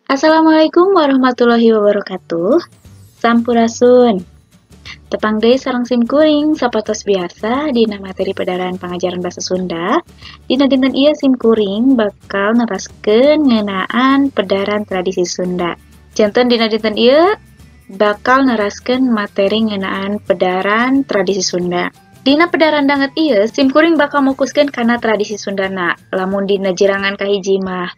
Assalamualaikum warahmatullahi wabarakatuh. Sampurasun. Tepang deui sareng sim kuring sapertos biasa dina materi pedaran pangajaran bahasa Sunda. Dina dinten ieu sim kuring bakal neraskeun ngeunaan pedaran tradisi Sunda. Janten dina dinten ieu bakal neraskeun materi ngeunaan pedaran tradisi Sunda. Dina pedaran danget ieu sim kuring bakal mokuskeun kana tradisi Sundana. Lamun dina jirangan kahiji mah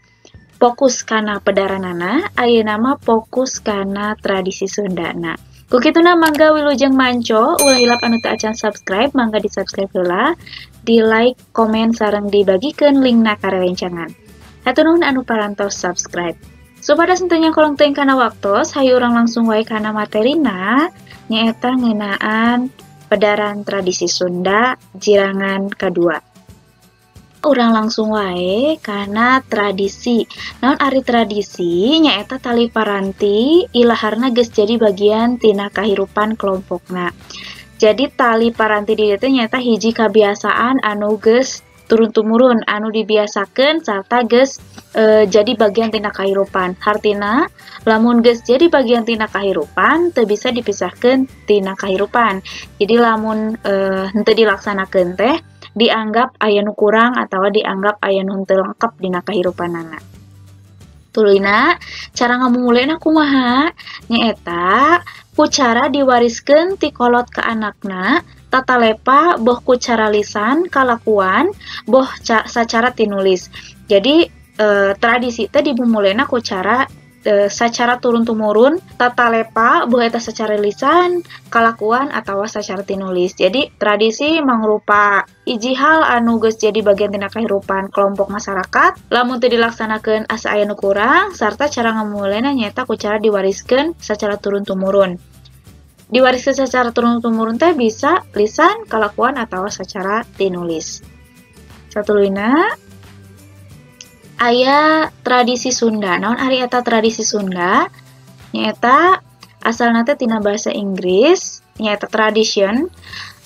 fokus kana pedaranana, ayeuna mah fokus kana tradisi Sundana. Ku kituna mangga wilujeng manco, ulah hilap anu teu acan subscribe, mangga di-subscribe heula, di-like, komen sareng dibagikeun linkna ka rerencangan. Hatur nuhun anu parantos subscribe. Supados henteu nyangkolong teuing kana waktos, hayu urang langsung wae kana materina, nyaeta ngeunaan pedaran tradisi Sunda jirangan kadua. Urang langsung wae kana tradisi. Naon ari tradisi nyaeta tali paranti ilaharna geus jadi bagian tina kahirupan kelompokna. Jadi tali paranti di dieu teh nyaeta hiji kabiasaan anu geus turun tumurun, anu dibiasakeun sarta geus jadi bagian tina kahirupan. Hartina lamun geus jadi bagian tina kahirupan teu bisa dipisahkeun tina kahirupan. Jadi lamun henteu dilaksanakeun teh dianggap aya nu kurang atawa dianggap aya nu henteu lengkap dina kahirupanana. Tuluyna cara ngamumulena kumaha? Nyaeta ku cara diwariskeun ti kolot ka anakna, tata lepa boh ku cara lisan, kalakuan, boh sacara tinulis. Jadi tradisi teh dimumulena ku cara sacara turun tumurun, tata lepa boh eta secara lisan, kalakuan atawa sacara tinulis. Jadi tradisi mangrupa hiji hal anu geus jadi bagian tina kahirupan kelompok masyarakat, lamun teu dilaksanakeun asa aya nu kurang, sarta cara ngamulena nyaeta ku cara diwariskeun sacara turun tumurun. Diwariskeun secara turun tumurun teh bisa lisan, kalakuan atawa sacara tinulis. Satuluyna aya tradisi Sunda. Naon ari eta tradisi Sunda? Nyaeta asalna teh tina bahasa Inggris, nyaeta tradition.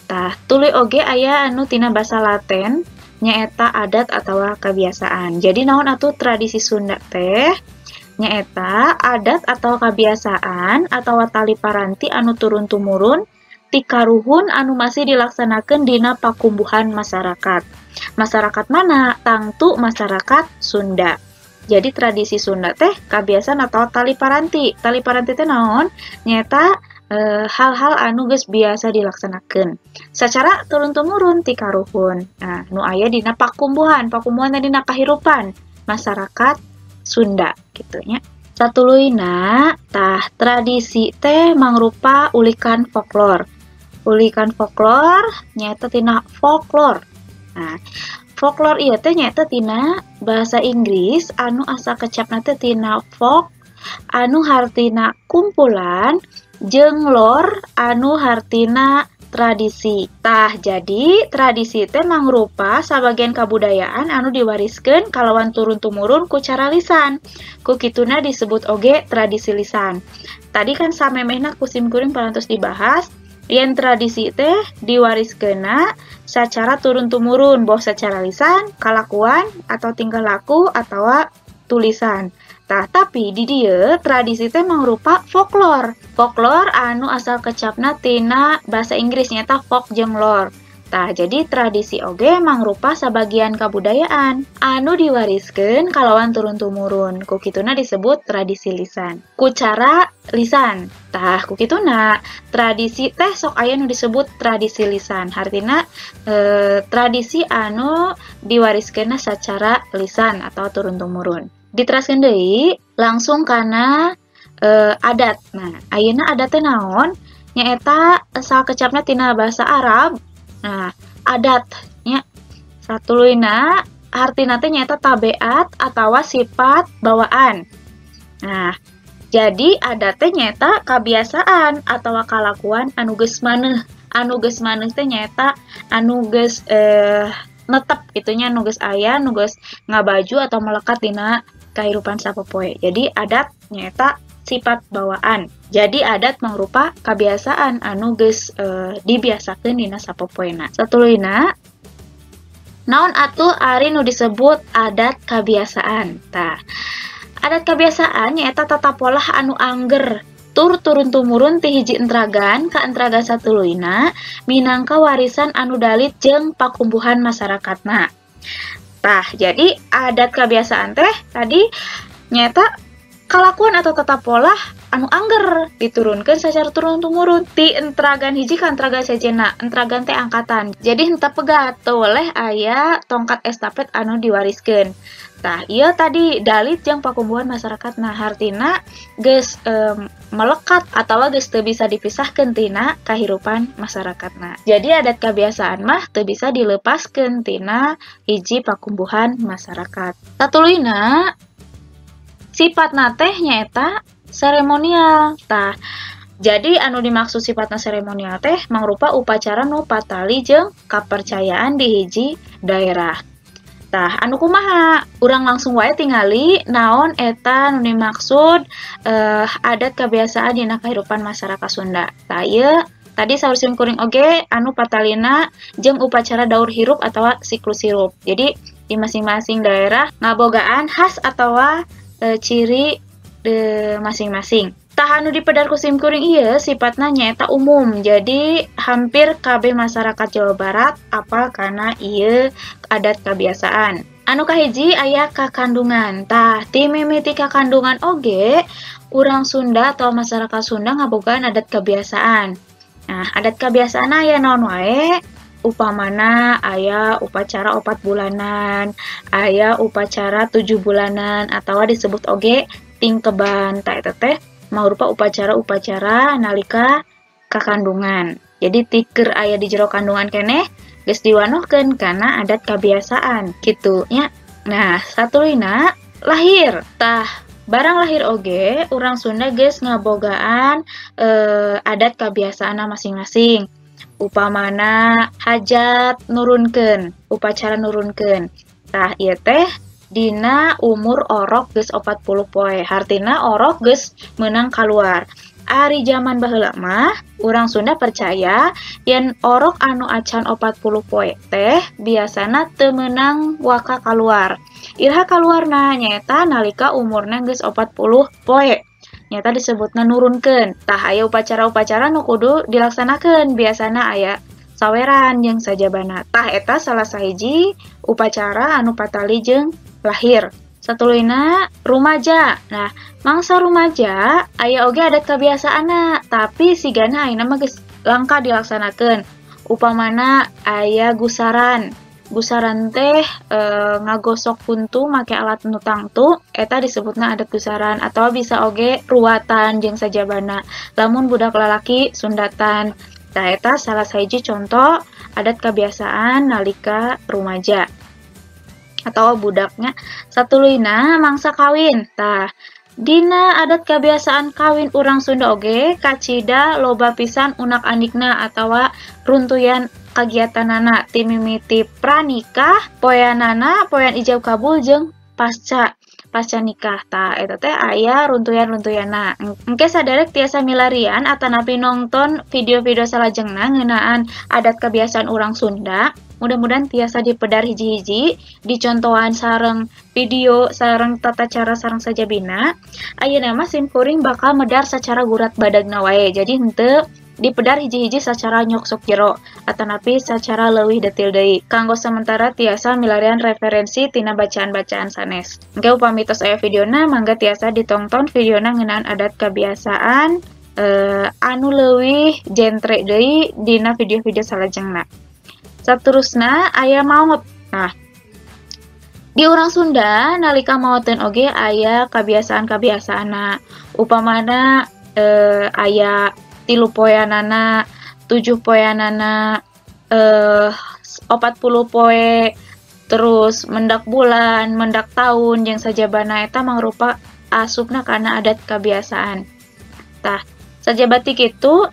Tah, tuluy oge aya anu tina bahasa Latin, nyaeta adat atawa kebiasaan. Jadi naon atuh tradisi Sunda teh? Nyaeta adat atau kebiasaan atawa tali paranti anu turun tumurun ti karuhun anu masih dilaksanakeun dina pakumbuhan masyarakat. Masyarakat mana? Tangtu masyarakat Sunda. Jadi tradisi Sunda teh kebiasaan atau tali paranti. Tali paranti teh naon? Nyaeta hal-hal anu geus biasa dilaksanakeun secara turun tumurun ti karuhun. Nah, nu aya dina pakumbuhan, pakumbuhan teh dina kahirupan masyarakat Sunda kitu nya. Satuluyna tah tradisi teh mangrupa ulikan folklor. Ulikan folklor nyaeta tina folklor. Nah, folklor ieu teh nyaeta tina bahasa Inggris anu asa kecapna teh tina folk anu hartina kumpulan jeung lore anu hartina tradisi. Tah, jadi tradisi teh mangrupa sabagian kabudayaan anu diwariskeun kalawan turun tumurun ku cara lisan. Ku kituna disebut oge tradisi lisan. Tadi kan samemehna ku sim kuring parantos dibahas yen tradisi teh diwariskeunna sacara turun tumurun, boh secara lisan, kalakuan atau tingkah laku atawa tulisan. Tah, tapi di dieu tradisi teh mangrupa folklor. Folklor anu asal kecapna tina bahasa Inggris nyaeta folk jeung lore. Tah, jadi tradisi oge mangrupa sabagian kabudayaan anu diwariskeun kalawan turun tumurun. Ku kituna disebut tradisi lisan. Ku cara lisan. Tah, ku kituna tradisi teh sok aya nu disebut tradisi lisan. Hartina tradisi anu diwariskeunna sacara lisan atau turun tumurun. Diteraskeun deui langsung kana adat. Nah, ayeuna adat teh naon? Nyaeta asal kecapna tina bahasa Arab. Nah, adat nya satuluyna hartina teh nyaeta tabiat atawa sifat bawaan. Nah, jadi adat teh nyaeta kabiasaan atawa kalakuan anu geus maneuh. Anu geus maneuh teh nyaeta anu geus netep kitu nya, anu geus aya, anu geus ngabaju atau melekat dina kahirupan sapopoe. Jadi adat nyaeta sifat bawaan. Jadi adat mangrupa kabiasaan anu geus dibiasakeun dina sapopoena. Satuluyna naon atuh ari nu disebut adat kabiasaan? Tah, Adat kebiasaan nyaeta tata polah anu angger tur turun tumurun ti hiji entragan ka entragan satuluyna minangka warisan anu dalit jeung pakumbuhan masyarakatna. Tah, jadi adat kebiasaan teh tadi nyaeta kalakuan atau tata polah anu angger diturunkan secara turun tumurun ti entragan hiji ka entragan sejenna. Entragan teh angkatan. Jadi henteu pegat teu weleh aya tongkat estafet anu diwariskeun. Tah, ieu tadi dalit jeung pakumbuhan masyarakat. Nah, hartina geus melekat atawa geus teu bisa dipisahkeun tina kahirupan masyarakatna. Jadi adat kebiasaan mah teu bisa dilepaskeun tina hiji pakumbuhan masyarakat. Satuluyna sifatna teh nyaeta seremonial. Tah, jadi anu dimaksud sifatna seremonial teh mangrupa upacara nu patali jeung kapercayaan di hiji daerah. Tah, anu kumaha? Urang langsung wae tingali naon eta nu dimaksud adat kebiasaan dina kahirupan masyarakat Sunda. Tah, ieu tadi saur sim kuring oge anu patalina jeung upacara daur hirup atawa siklus hirup. Jadi di masing-masing daerah ngabogaan khas atawa ciri masing-masing. Tah anu dipedar ku sim kuring ieu sifatna nyaeta umum. Jadi hampir kabeh masyarakat Jawa Barat apal kana ieu adat kebiasaan. Anu kahiji aya kakandungan. Tah, ti mimiti kakandungan oge urang Sunda atau masyarakat Sunda ngabogaan adat kebiasaan. Nah, adat kebiasaan aya naon wae? Upamana aya upacara 4 bulanan, aya upacara 7 bulanan atawa disebut oge tingkeban. Tah eta teh mangrupa upacara-upacara nalika kakandungan. Jadi tiker aya di jero kandungan keneh geus diwanohkeun kana adat kebiasaan kitu nya. Nah, satuluyna lahir. Tah, barang lahir oge urang Sunda geus ngabogaan adat kebiasaanna masing-masing. Upamana hajat nurunkeun, upacara nurunkeun. Tah ieu teh dina umur orok geus 40 poe. Hartina orok geus meunang kaluar. Ari jaman baheula mah urang Sunda percaya yen orok anu acan 40 poe teh biasana teu meunang waka kaluar. Iraha kaluarna nyaeta nalika umurna geus 40 poe. Nyata disebutna nurunkeun. Tah aya upacara-upacara nu kudu dilaksanakeun, biasana aya saweran jeung sajabana. Tah eta salah sahiji upacara anu patali jeung lahir. Satuluyna rumaja. Nah, mangsa rumaja aya oge adat kebiasaanna, tapi sigana ayeuna mah geus langka dilaksanakeun. Upamana aya gusaran. Gusaran teh ngagosok kuntu make alat nu tangtu, eta disebutna adat gusaran atau bisa oge ruatan jeung sajabana. Lamun budak lalaki sundatan. Tah eta salah sahiji contoh adat kebiasaan nalika rumaja atau budaknya. Satuluyna mangsa kawin. Tah, dina adat kebiasaan kawin urang Sunda oge kacida loba pisan unak-anikna atawa runtuyan kagiatanana ti mimiti pranikah, poeanana, poean ijab kabul jeung pasca nikah. Tah eta teh aya runtuyan-runtuyanna. Engke saderek tiasa milarian atanapi nongton video-video salajengna ngeunaan adat kebiasaan urang Sunda. Mudah-mudahan tiasa dipedar hiji-hiji, dicontohan sareng video, sareng tata cara sareng sajabina. Ayeuna mah sim kuring bakal medar secara gurat badagna wae. Jadi henteu dipedar hiji-hiji secara nyoksok jero atanapi secara leuwih detail deui. Kanggo sementara tiasa milarian referensi tina bacaan-bacaan sanes. Engke upami tos aya videona mangga tiasa ditongton videona ngeunaan adat kebiasaan anu leuwih jentre deui dina video-video salajengna. Saterusna aya maot. Nah, di urang Sunda nalika maoteun oge aya kebiasaan-kebiasaanna. Upamana aya 3 poeanana, 7 poeanana, 40 poe, terus mendak bulan, mendak tahun, jeung sajabana eta mangrupa asupna kana adat kebiasaan. Tah, sajabati kitu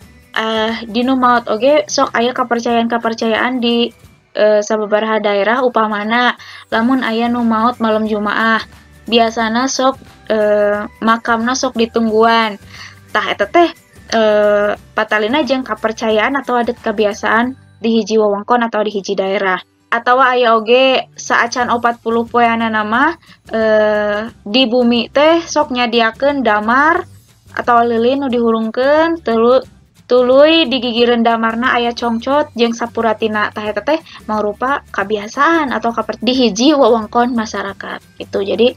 dinu maot oge sok aya kepercayaan-kepercayaan di sababaraha daerah. Upamana lamun aya nu maot malam Jumaah, biasana sok makamna sok ditungguan. Tah eta teh patalina jeung kapercayaan atau adat kebiasaan di hiji wewengkon atau di hiji daerah. Atawa aya oge saacan 40 poeanana mah di bumi teh sok nyadiakeun damar atawa lilin nu dihurungkeun tuluy digigireun damarna aya congcot jeung sapuratina. Tah eta teh mangrupa kabiasaan atau di hiji wewengkon masyarakat gitu. Jadi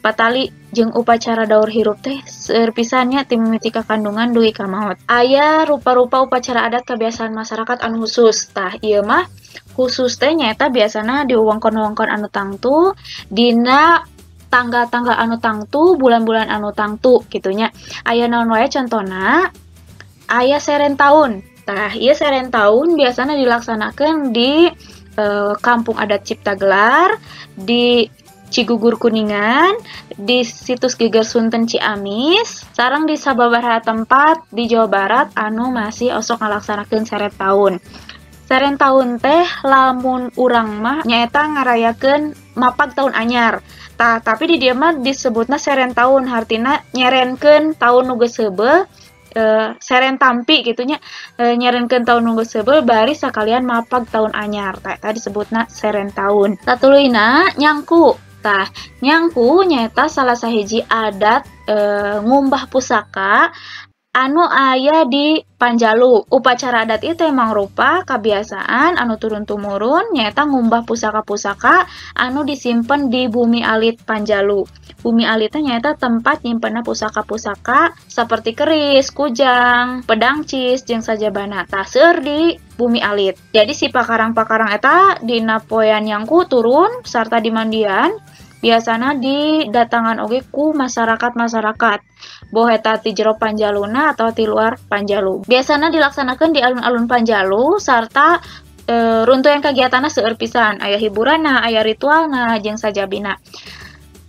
patali jeung upacara daur hirup teh seueur pisan nya ti mimiti ka kandungan dugi ka maot. Aya rupa-rupa upacara adat kebiasaan masyarakat anu khusus. Tah ieu mah khusus teh nyaeta biasana di wewengkon-wewengkon anu tangtu, dina tanggal-tanggal anu tangtu, bulan-bulan anu tangtu kitu nya. Aya naon wae contona? Aya seren taun. Tah ieu seren taun biasana dilaksanakeun di Kampung Adat Cipta Gelar, di Cigugur Kuningan, di situs Geger Sunten Ciamis, sareng di sababaraha tempat di Jawa Barat anu masih osok ngalaksanakeun seren taun. Seren taun teh lamun urang mah nyaeta ngarayakeun mapag taun anyar. Tah, tapi di dieu mah disebutna seren taun, hartina nyerenkeun taun nu geus heubeul, seren tampi gitu nya, nyerenkeun taun nu geus heubeul bari sakalian mapag taun anyar. Tah, eta disebutna seren taun. Satuluyna nyangku. Tah, nyangku nyaeta salah sahiji adat ngumbah pusaka anu aya di Panjalu. Upacara adat itu mangrupa kabiasaan anu turun tumurun nyaeta ngumbah pusaka-pusaka anu disimpen di Bumi Alit Panjalu. Bumi Alit teh nyaeta tempat nyimpenna pusaka-pusaka seperti keris, kujang, pedang cis jeung sajabana. Tah seueur di Bumi Alit. Jadi si pakarang-pakarang eta dina poean nyangku turun sarta dimandian. Biasana didatangan oge ku masyarakat-masyarakat, boh eta ti jero Panjaluna atau ti luar Panjalu. Biasana dilaksanakeun di alun-alun Panjalu sarta runtuyan kagiatanna seueur pisan, aya hiburanna, aya ritualna jeung sajabina.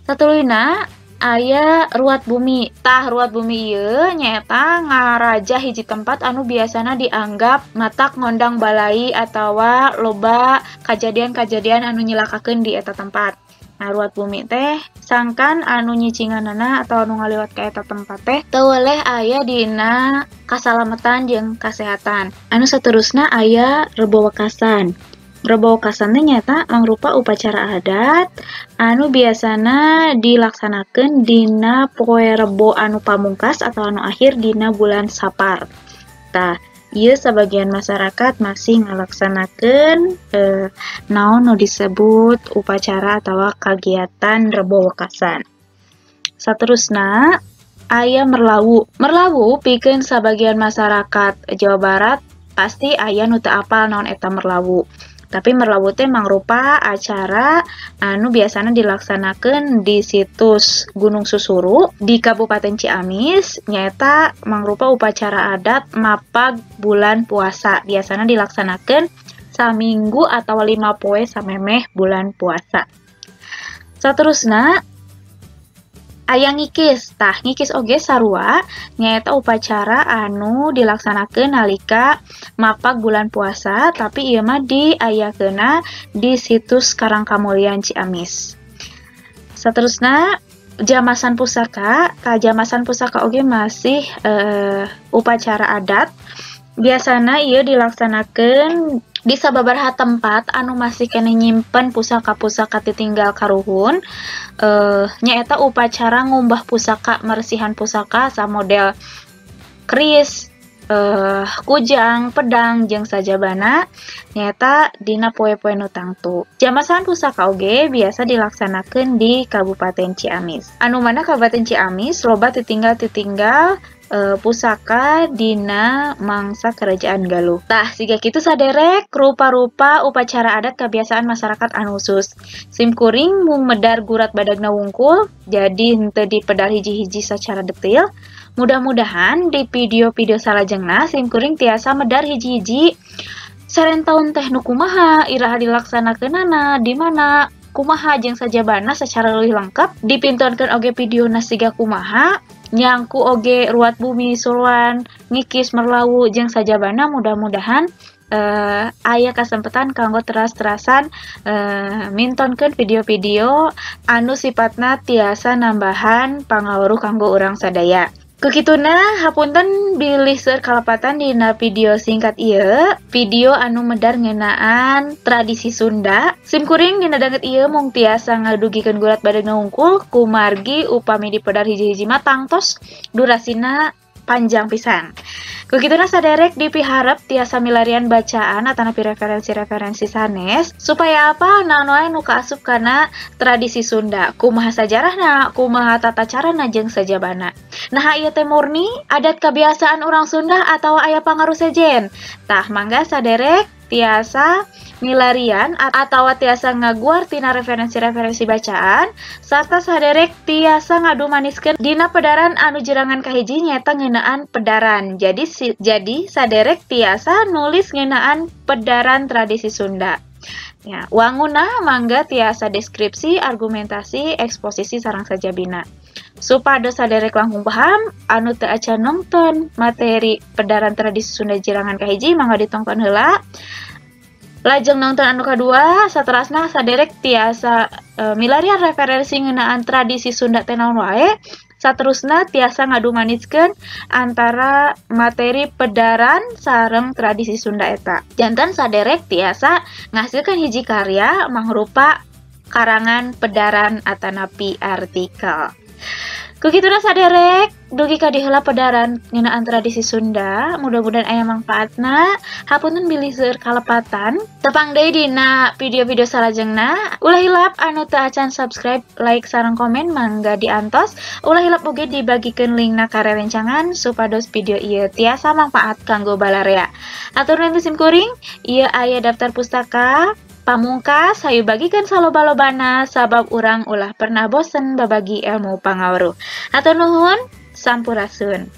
Satuluyna aya ruat bumi. Tah ruat bumi ieu nyaeta ngaraja hiji tempat anu biasana dianggap matak ngondang balai atawa loba kajadian-kajadian anu nyilakakeun di eta tempat. Nah, ruat bumi teh sangkan anu nyicinganana atau anu ngaliwat ka eta tempat teh teu weleh aya dina kasalametan jeung kasehatan. Anu saterusna aya Rebo Wekasan. Rebo Wekasan teh nyaeta mangrupa upacara adat anu biasana dilaksanakeun dina poe Rebo anu pamungkas atau anu akhir dina bulan Sapar. Tah, ieu sebagian masyarakat masih ngalaksanakeun naon nu disebut upacara atawa kagiatan Rebo Wekasan. Saterusna aya Merlawu. Merlawu pikeun sabagian masyarakat Jawa Barat pasti aya nu teu apal naon eta Merlawu. Tapi Merlawu teh mangrupa acara anu biasana dilaksanakeun di situs Gunung Susuru di Kabupaten Ciamis, nyaeta mangrupa upacara adat mapag bulan puasa. Biasana dilaksanakeun saminggu atau 5 poe samemeh bulan puasa. Saterusna aya ngikis. Tah, ngikis oge sarua nyaeta upacara anu dilaksanakeun nalika mapag bulan puasa, tapi ieu mah diayakeunna di situs Karangkamulyan Ciamis. Saterusna jamasan pusaka. Tah, jamasan pusaka oge masih upacara adat. Biasana ieu dilaksanakeun di sababaraha tempat anu masih keneh nyimpen pusaka-pusaka titinggal karuhun. Nyaeta upacara ngumbah pusaka, meresihan pusaka samodel keris, kujang, pedang jeung sajabana nyaeta dina poe-poe nu tangtu. Jamasan pusaka oge biasa dilaksanakeun di Kabupaten Ciamis. Anu mana Kabupaten Ciamis loba titinggal-titinggal pusaka dina mangsa Kerajaan Galuh. Tah, siga kitu saderek rupa-rupa upacara adat kebiasaan masyarakat anu khusus. Sim kuring mung medar gurat badagna wungkul, jadi henteu dipedar hiji-hiji secara detail. Mudah-mudahan di video-video salajengna sim kuring tiasa medar hiji-hiji seren taun teh nu kumaha, iraha dilaksanakeunana, di mana, kumaha jeung sajabana secara leuwih lengkap. Dipintonkeun oge videona siga kumaha, nyangku oge ruat bumi, suluan, ngikis, merlawu jeung sajabana. Mudah-mudahan aya kesempatan kanggo teras-terasan mintonkeun video-video anu sifatna tiasa nambahan pangaweruh kanggo urang sadaya. Kukituna hapunten bilih seueur kalepatan dina video singkat ieu, video anu medar ngeunaan tradisi Sunda. Sim kuring dina danget ieu mung tiasa ngadugikeun gurat badeuna hungkul kumargi upami dipedar hiji-hiji mah tangtos durasina panjang pisan. Kukituna saderek dipiharep tiasa milarian bacaan atanapi referensi-referensi sanes supaya apa naon wae nu kaasup kana tradisi Sunda, kumaha sajarahna, kumaha tata carana jeung sajabana. Nah ieu teh murni adat kebiasaan urang Sunda atawa aya pangaruh sejen. Tah mangga saderek tiasa milarian atawa tiasa ngaguar tina referensi-referensi bacaan sarta saderek tiasa ngadumaniskeun dina pedaran anu jirangan kahiji nyaeta ngeunaan pedaran. Jadi saderek tiasa nulis ngeunaan pedaran tradisi Sunda. Ya, wanguna mangga tiasa deskripsi, argumentasi, eksposisi sareng sajabina. Supados saderek langkung paham anu teu acan nonton materi pedaran tradisi Sunda jirangan kahiji mangga ditongton heula. Lajeng nonton anu kadua saterasna saderek tiasa milarian referensi ngeunaan tradisi Sunda teh naon wae. Saterusna tiasa ngadumaniskeun antara materi pedaran sareng tradisi Sunda eta. Janten saderek tiasa ngasilkeun hiji karya mangrupa karangan pedaran atanapi artikel. Kukituna saderek dugi ka diheula pedaran ngeunaan tradisi Sunda, mudah-mudahan aya mangfaatna. Hapunten bilih seueur kalepatan. Tepang deui dina video-video salajengna. Ulah hilap anu teu acan subscribe, like sareng komen mangga diantos. Ulah hilap oge dibagikeun linkna ka rerencangan supados video ieu tiasa mangfaat kanggo balarea. Hatur nuhun sim kuring, ieu aya daftar pustaka. Pamungkas, hayu bagikan saloba-lobana sabab urang ulah pernah bosen babagi ilmu pangaweruh. Hatur nuhun, sampurasun.